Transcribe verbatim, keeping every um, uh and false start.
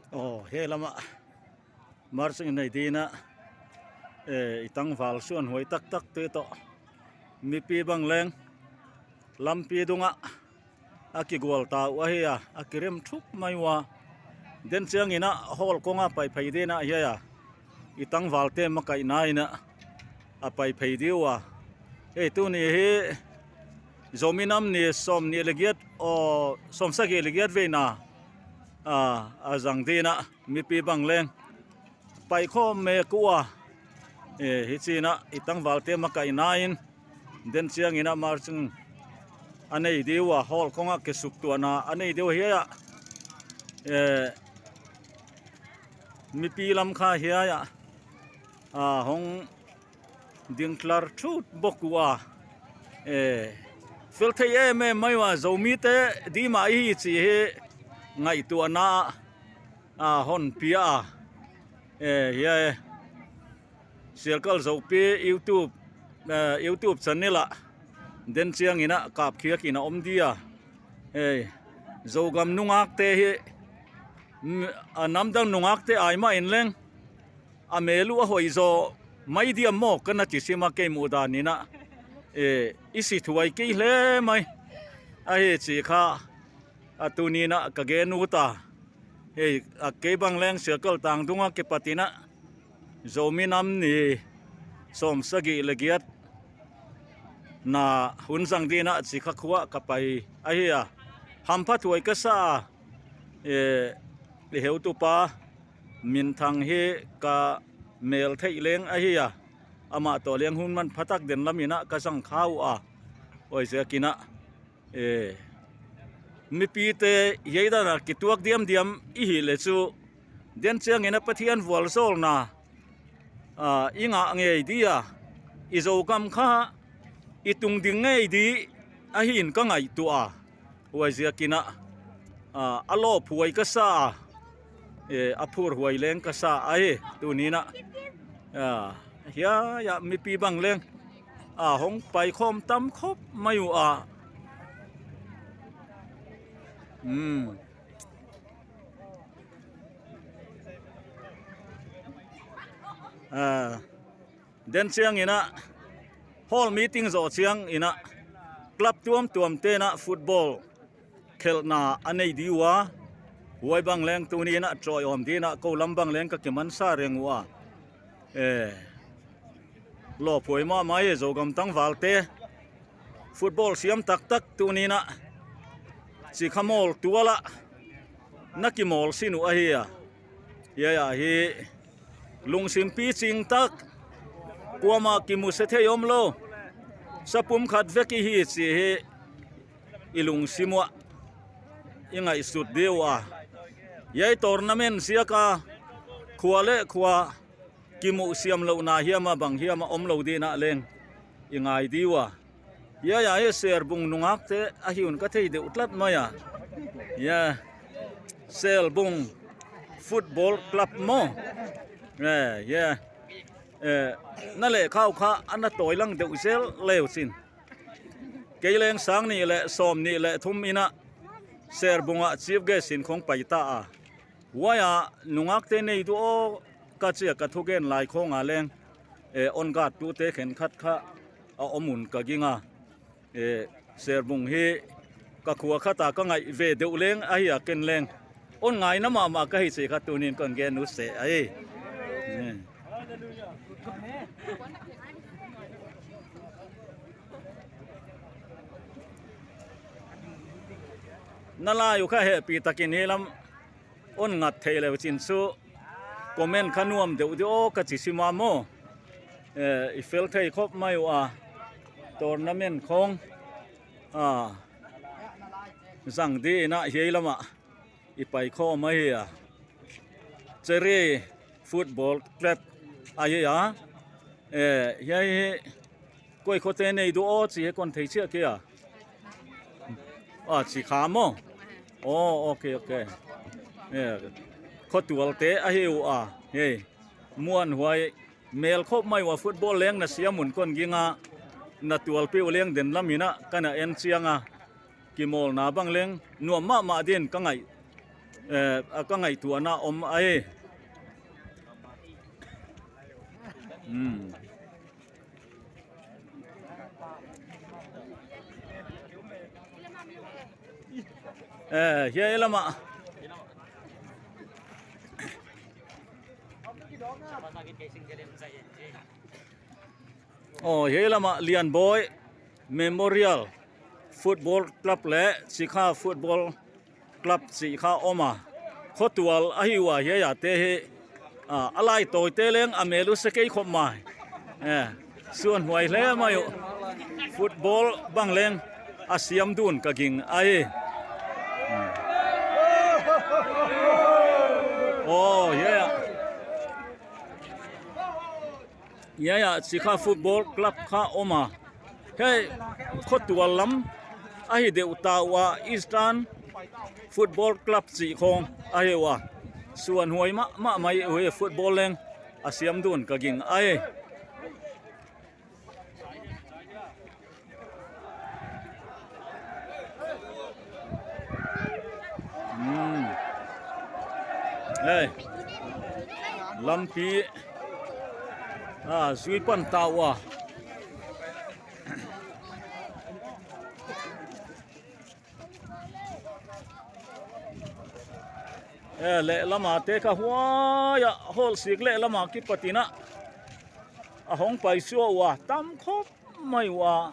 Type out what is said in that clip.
Aw, he lamah marching nei dinah, eh, i tangval suan huai taktakte tawh mipi bang leng lampi dungah a kigualta uh ahi a, a kirem thup mai uh a, den cianginah hall kongah pai phei dinah hiai a, i tangvalte makaihna inah a pai phei dih uh a. Hei, tuni hi Zomi Nam Ni sawm nih le giat, aw, sawm sagih le giat veina a, a zang dinah mipi bang leng paikhawm mek uh a, eh, hi cinah i tangvalte makaihna in den cianginah marching a nei dih uh a, hall kongah kisuktuahna a nei dih uh hiai ah, eh, mipi lam kha hiai ah, ah, hong dingtlar thut bawk uh a, eh, fel thei em em mai uh a, Zomite dima i hi cih hi ngaihtuahna a hon pia a, eh, hiai Sialkal Zopi YouTube, eh, YouTube channel ah den cianginah kapkhiakin a om dih a, eh, Zogam nungakte hi, mm, a namdang nungakte ai mah in leng a mel uh a hoihzaw mai diam maw ka na ci sim a, kei muhdan inah, eh, i si thuai kei hle mai ahi cih kha a tuninah ka gen ut a. Hei, a kei bang leng Sialkal tang dungah kipatinah Zomi Nam Ni sawm sagih le giat na hun zang dinah Cikha khuah ka pai ahi a, hampha thuai ka sa a, eh, i heutupa minthang hi ka mel theih leng ahi a, amah tawh leng hun manphatak den laminah ka zang kha uh a, huaiziakinah, eh, mipite hiai danah kituak diamdiam i hih le cu den cianginah Pathian vualzawlna, ah, i ngah ngei dih a, i Zogam kha i tung ding ngei dih ahi in ka ngaihtuah a, huaiziakinah, ah, a lawphuai ka sa a, eh, a phurhuai leng ka sa ahi tuninah, ah, hiai ah mipi bang leng a hong paikhawm tam khop mai uh a. Hmm. Ah, den cianginah hall meeting zawh cianginah club tuamtuamte inah football khelhna a nei dih uh a, huai bang leng tuni inah tawi awm dinah ko lam bang leng ka kimansa reng uh a. Eh, lawphuai mahmah hi Zogam tangvalte. Football siam taktak tuninah Cikha mawl tualah na kimawl sin uh ahi a. Hiai ah hi lungsim picing tak, kuamah kimusia thei om lo, sapum khat vek i hi cih hi i lungsim uah i ngaihsut dih uh a. Hiai tournament ziaka khua le khua kimuhsiam lohna hiam a bang hiam a om lo dinah leng i ngai dih uh a. Hiai ah hi Selbung nungakte ahi un ka thei deuh tlat mai a. Hiai Selbung Football Club maw? Eh, hiai, eh, na lehkhau kha a na tawi lang deuh zel leu cin. Kei leng sang nih le sawm nih le thum inah Selbungah chief guest in khong pai ta a. Huai ah nungakte nei duh aw ka ci a, ka thugen lai khawng a leng, eh, on guard tute khenkhat kha a om un ka ging a. Eh, Selbung hi ka khua khat a ka ngaih ve deuh leng ahi a, ken leng on ngaina mahmah ka hi cih kha tunin kon gen ut seh ahi. Eh. Na lai uh kha hehpih takin hi lam on ngat theih leu cin cu comment kha nuam deuh dih aw ka ci sim a maw? Eh, i fel thei khop mai uh a, tournament khawng, ah, zang dih inah hiai lamah i paikhawm ahi a. Cherry Football Club ahi a. Eh, hiai hi koi khuate nei duh aw ci hi kon thei ciah kei a. Ah, Cikha maw? Oh, ok, ok. Eh, khuatualte ahi uh a. Hei, muanhuai mel khop mai uh a, football leng na siam un kon ging a, na tualpi uh leng den laminah ka na en ciang a, kimawlna bang leng nuam mahmah din ka ngaih eh, a ka ngaihtuahna om ahi. Hmm. Eh, hiai lamah. Oh, hiai lamah Lianbawi Memorial Football Club le Cikha Football Club cih kha om a, khuatual ahi uh a, hiai a te hi, a, a laitawite leng a mel uh se kei khop mai. Eh, suanhuai hle mai uh. Football bang leng a siam dun ka ging ahi. Hmm. Oh, hiai a. Hiai a Cikha Football Club kha om a. Hiai khuatual lam ahi deuh ta uh a, Eastern Football Club cih khawng ahi uh a. Suanhuai mahmah mai uh hi, football leng a siam dun ka ging ahi. Hmm. Hei. Lampi. Ah, zui pan ta uh a. Eh, lehlama te kha huai a, hawlsik lehlama kipatin a, a hong paisuah uh a, tam khop mai uh a.